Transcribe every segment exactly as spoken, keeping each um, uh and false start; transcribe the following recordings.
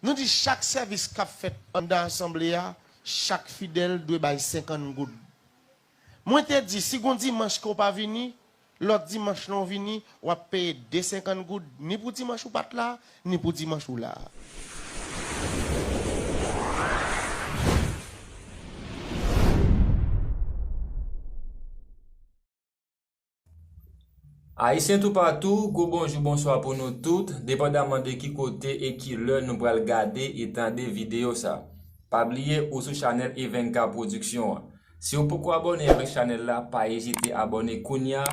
Nou di chak sèvis k ap fèt anndan asanble a, chak fidèl dwe bay senkant goud. Mwen te di, si gon dimanch ke w pa vini, lòt dimanch lan w vini, w ap peye de senkant goud, ni pou dimanch ou pa t la, ni pou dimanch ou la. Ayisyen toupatou, gwo bonjou, bonswa pou nou tout, depandaman de ki kote e ki lè nou pral gade e tande videyo sa. Pa bliye ou sou chanèl E Vennka Pwodiksyon an. Si w poko abòne avèk chanèl la, pa ezite abòne kounya,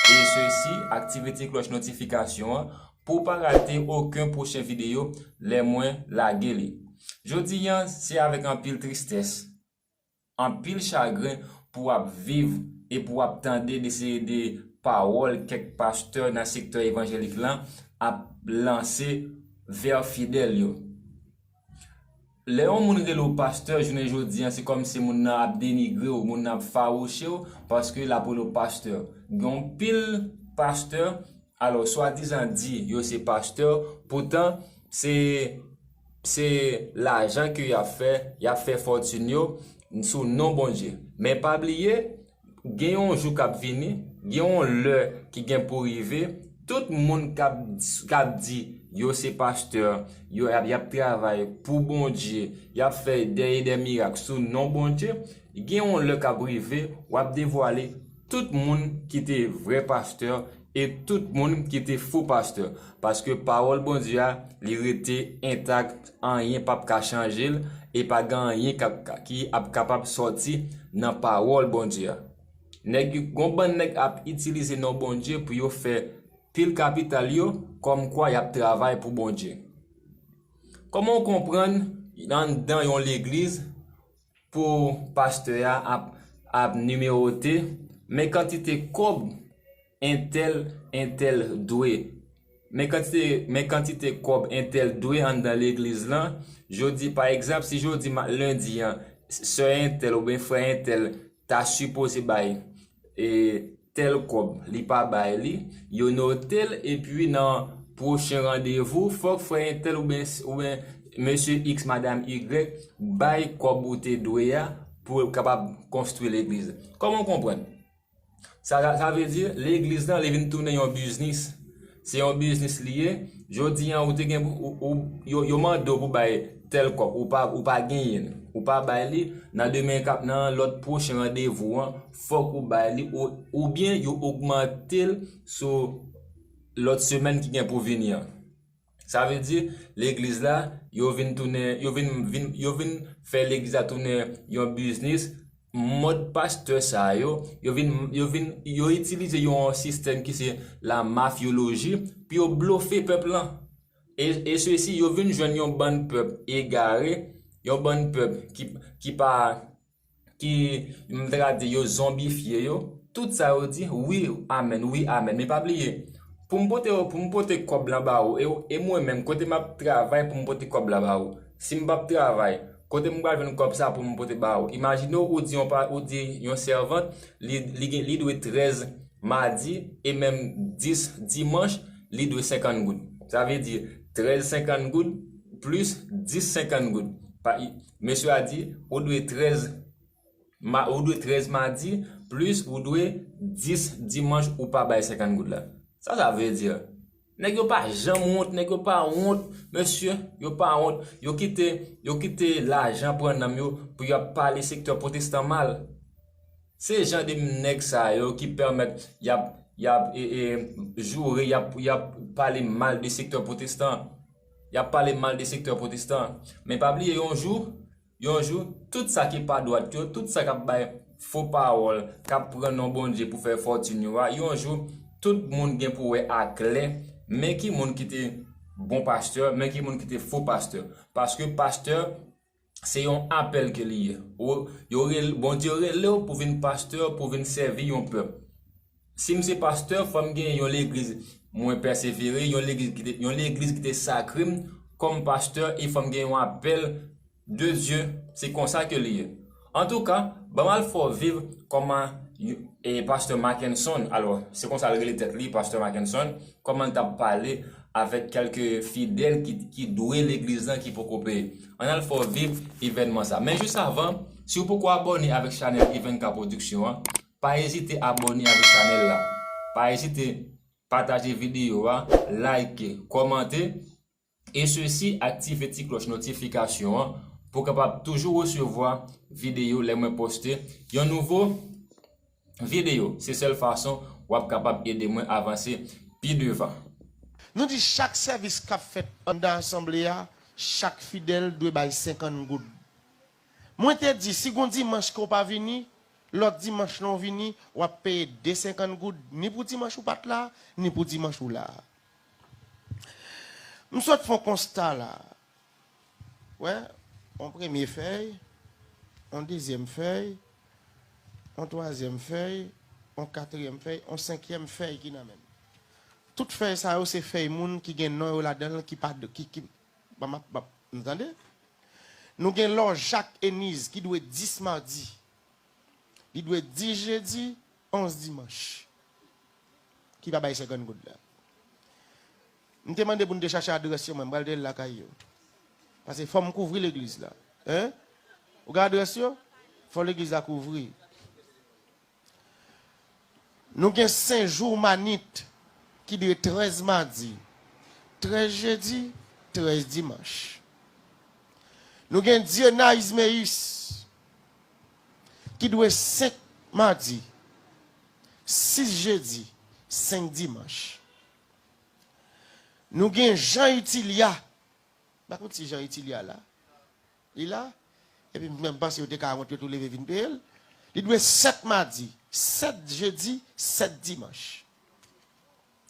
e sesi, aktive ti klòch notifikasyon an pou w pa rate okenn pwochen videyo lè mwen lage li. Jodi a, se avèk anpil tristès, anpil chagren pou w ap viv e pou w ap tande de seri de pawòl kèk pastè nan sektè evanjelik lan ap lanse vè fidèl yo. Lè yon moun rele w pastè, jounen jodi a, se kòmsi moun nan ap denigre w, moun nan ap fawouche w, paske l ap rele w pastè. Gen yon pil pastè, alò, swadizan di yo se pastè, poutan se, se lajan ke y ap fè, y ap fè fòtin yo sou non Bondye. Men pa bliye, gen yon jou k ap vini, gen yon lè ki gen pou rive, tout moun k ap, k ap di yo se pastè, yo, y ap, y ap travay pou Bondye, y ap fè dèyè dè mirak sou non Bondye, gen yon lè k ap rive, w ap devwale tout moun ki te vrè pastè e tout moun ki te fo pastè. Paske pawòl Bondye a, li rete entak, anyen p ap ka chanje l, e pa gen anyen k ap, ki ap kapab sòti nan pawòl Bondye a. Nèg, gon bann nèg ap itilize non Bondye pou yo fè pil kapital yo, kòmkwa y ap travay pou Bondye. Kòman w konprann anndan yon legliz pou pastè a ap, ap nimewote, men kantite kòb entèl, entèl dwe. Men kantite, men kantite kòb entèl dwe anndan legliz lan. Jodi, pa egzanp, si jodi ma-, lendi an, sè entèl oubyen frè entèl ta sipoze bay, e, tèl kòb, li pa bay li, yo note l, epi nan pwochen randevou, fòk frè entèl oubyen, oubyen mesye X, madanm Y bay kòb ou te dwe a pou kapab konstwi legliz. Kòman w konprann? Sa, sa, sa vle di, legliz lan, li vin tounen yon biznis. Se yon biznis li ye. Jodi a, ou te gen, ou, ou, yo, yo mande w pou bay tèl kòb, ou pa, ou pa genyen l, ou pa bay li, nan demen k ap, nan lòt pwochen randevou an, fòk ou bay li, ou, oubyen yo ogmante l sou lòt semèn ki gen pou vini an. Sa vle di, legliz la, yo vin tounen, yo vin, vin, yo vin fè legliz la tounen yon biznis. Mòd pastè sa yo, yo vin, yo vin, yo itilize yon sistèm ki se la mafyoloji pou yo blofe pèp lan. E, e sesi, yo vin jwenn yon bann pèp egare, yon bann pèp ki, ki pa, ki, m ta ka di, yo zonbifye yo. Tout sa yo di, wi, amèn, wi, amèn. Men pa bliye, pou m pote, pou m pote kòb lan ba ou, e, e mwen menm, kote m ap travay pou m pote kòb la ba ou. Si m p ap travay, kote m pral jwenn kòb sa pou m pote ba ou? Imajine w, ou di yon pa, ou di yon sèvant, li, li gen, li dwe trèz madi e menm dis dimanch, li dwe senkant goud. Sa vle di trèz senkant goud plis dis senkant goud. Pa, i, mesye a di, ou dwe trèz ma-, ou dwe trèz madi, plis ou dwe dis dimanch ou pa bay senkant goud la. Sa sa vle di? Nèg yo pa janm wont, nèg yo pa wont, mesye, yo pa wont. Yo kite, yo kite lajan pran nanm yo pou y ap pale sektè pwotestan mal. Se jan de nèg sa yo ki pèmèt y ap, y ap, e, e, joure, y ap, y ap pale mal de sektè pwotestan. Y ap pale mal de sektè pwotestan. Men pa bliye, yon jou, yon jou, tout sa ki pa dwat yo, tout sa k ap bay fo pawòl, k ap pran non Bondye pou fè fòtin yo a, yon jou, tout moun gen pou wè aklè, men ki moun ki te bon pastè, men ki moun ki te fo pastè. Paske pastè, se yon apèl ke li ye. Ou, yo rel-, Bondye rele w pou vin pastè, pou vin sèvi yon pèp. Si m se pastè, fò m gen yon legliz mwen pèsevere, yon legliz ki te, yon legliz ki te sakre m kòm pastè, e fò m gen yon apèl de Dye. Se konsa ke li ye. Antouka, ban m al fè w viv kòman, e, pastè Mackenson, alò, se konsa l rele tèt li, pastè Mackenson, kòman l t ap pale avèk kèlke fidèl ki, ki dwe legliz lan ki poko peye. Ann al fè w viv evènman sa. Men jis avan, si w poko abòne avèk chanèl Evenka Production an, pa ezite abòne avèk chanèl la. Pa ezite pataje videyo a, like, kòmante, e sesi aktive ti klòch notifikasyon an pou w kapab toujou resevwa videyo lè mwen poste yon nouvo videyo. Se sèl fason w ap kapab ede mwen avanse pi devan. Nou di chak sèvis k ap fèt anndan asanble a, chak fidèl dwe bay senkant goud. Mwen te di, si gon dimanch ke w pa vini, lòt dimanch lan w vini, w ap peye de senkant goud, ni pou dimanch ou pa t la, ni pou dimanch ou la. M sot fè yon konsta la. Wè, yon premye fèy, yon dezyèm fèy, yon twazyèm fèy, yon katriyèm fèy, yon senkyèm fèy ki nan men m. Tout fèy sa yo se fèy moun ki gen non yo ladan l ki pa, ki, ki, ban m ap, ban m, nou tande? Nou gen Lòjak Eniz ki dwe dis madi. Li dwe dis jedi, onz dimanch. Ki pa bay senkant goud la. M te mande pou n te chache adrès yo, mwen, m pral te lakay yo. Paske fò m kouvri legliz la. Hein? Ou gen adrès yo? Fò legliz la kouvri. Nou gen Senjou Manit ki dwe trèz madi, trèz jedi, trèz dimanch. Nou gen Dieunaïs Meyis ki dwe senk madi, sis jedi, senk dimanch. Nou gen Jean Utilia. M pa konn si Jean Utilia la. Li la? Epi m menm panse yo te ka wont yo tou leve vin peye l. Li dwe sèt madi, sèt jedi, sèt dimanch.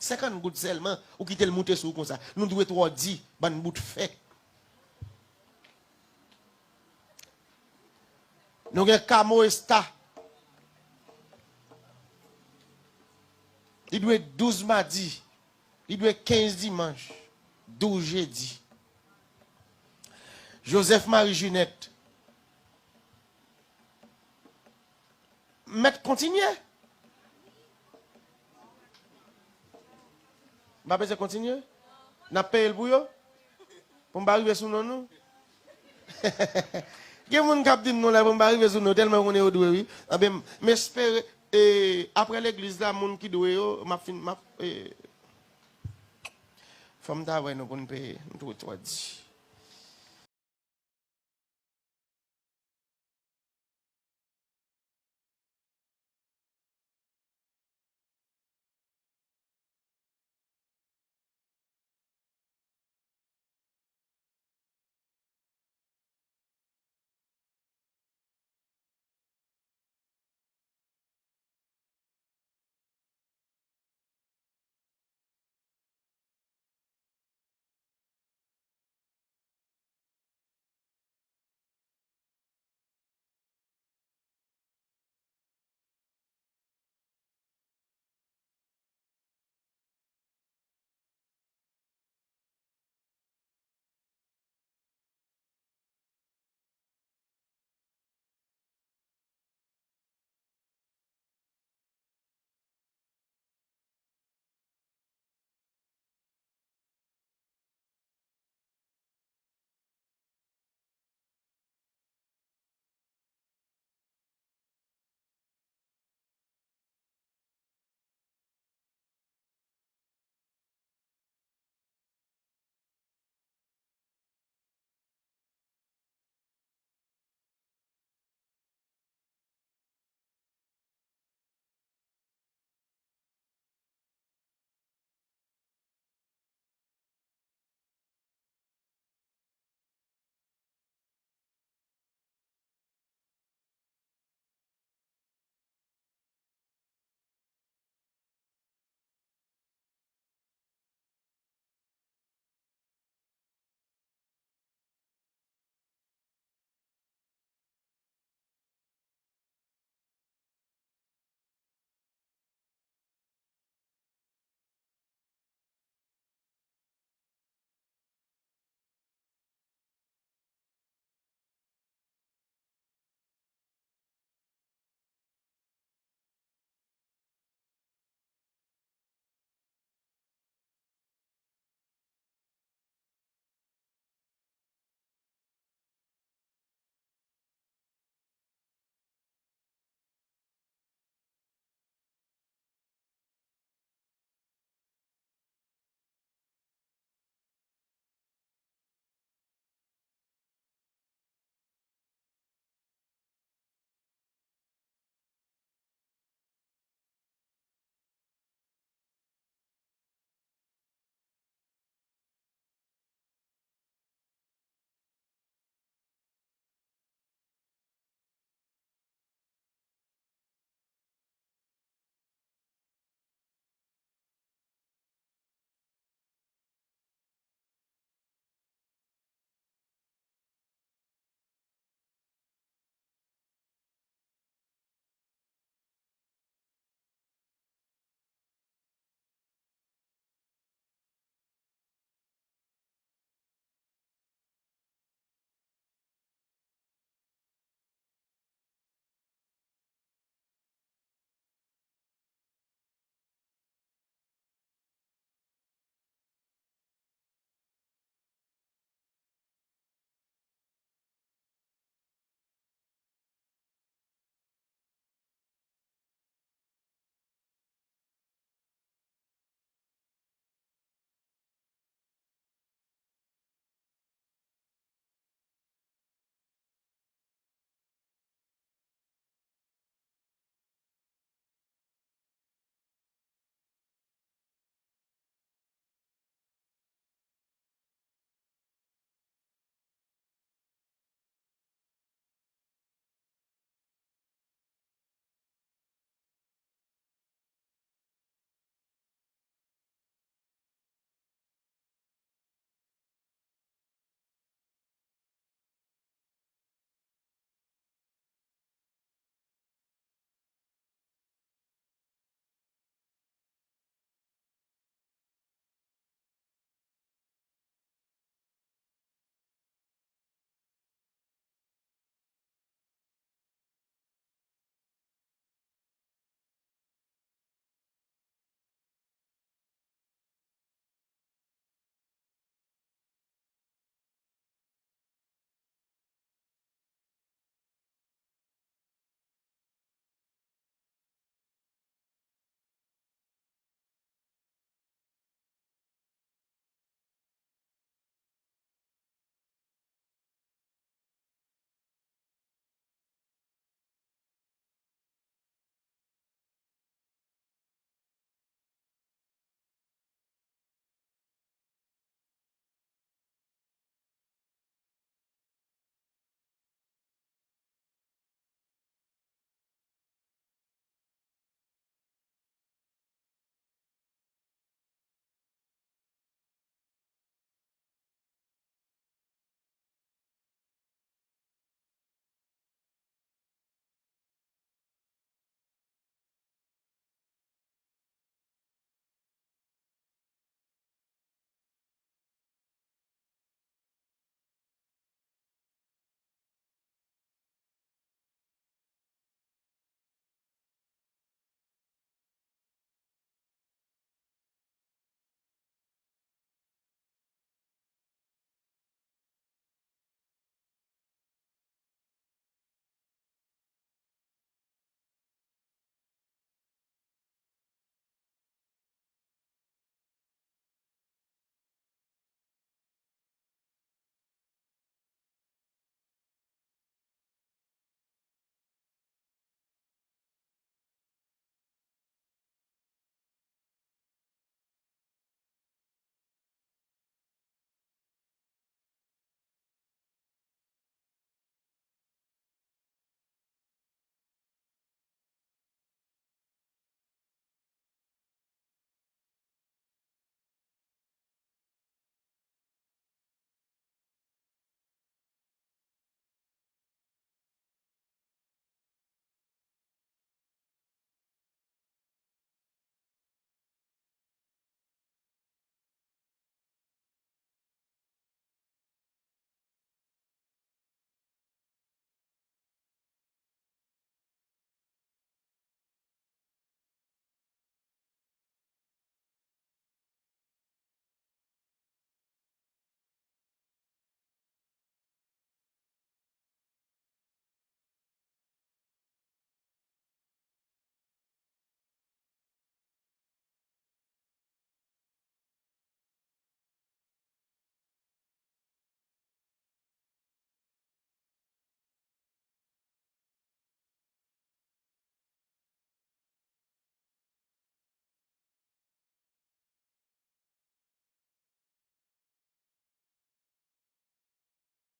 Senkant goud sèlman, ou kite l moute sou ou konsa. Nou dwe twò di, bann bout fè. Nou gen Kamo Esta. Li dwe douz madi. Li dwe kenz dimanch. Douz jedi. Joseph Marie Junette. Mèt kontinye. M pa bezwen kontinye? N ap peye l pou yo? Pou m pa rive sou non nou? Gen moun k ap di m non la pou m pa rive sou non, tèlman yo konnen yo dwe, wi. Anben, m espere, e, apre legliz la, moun ki dwe yo, m ap fin, m ap, e, fò m ta wè nou pou n peye, m twò, twò di.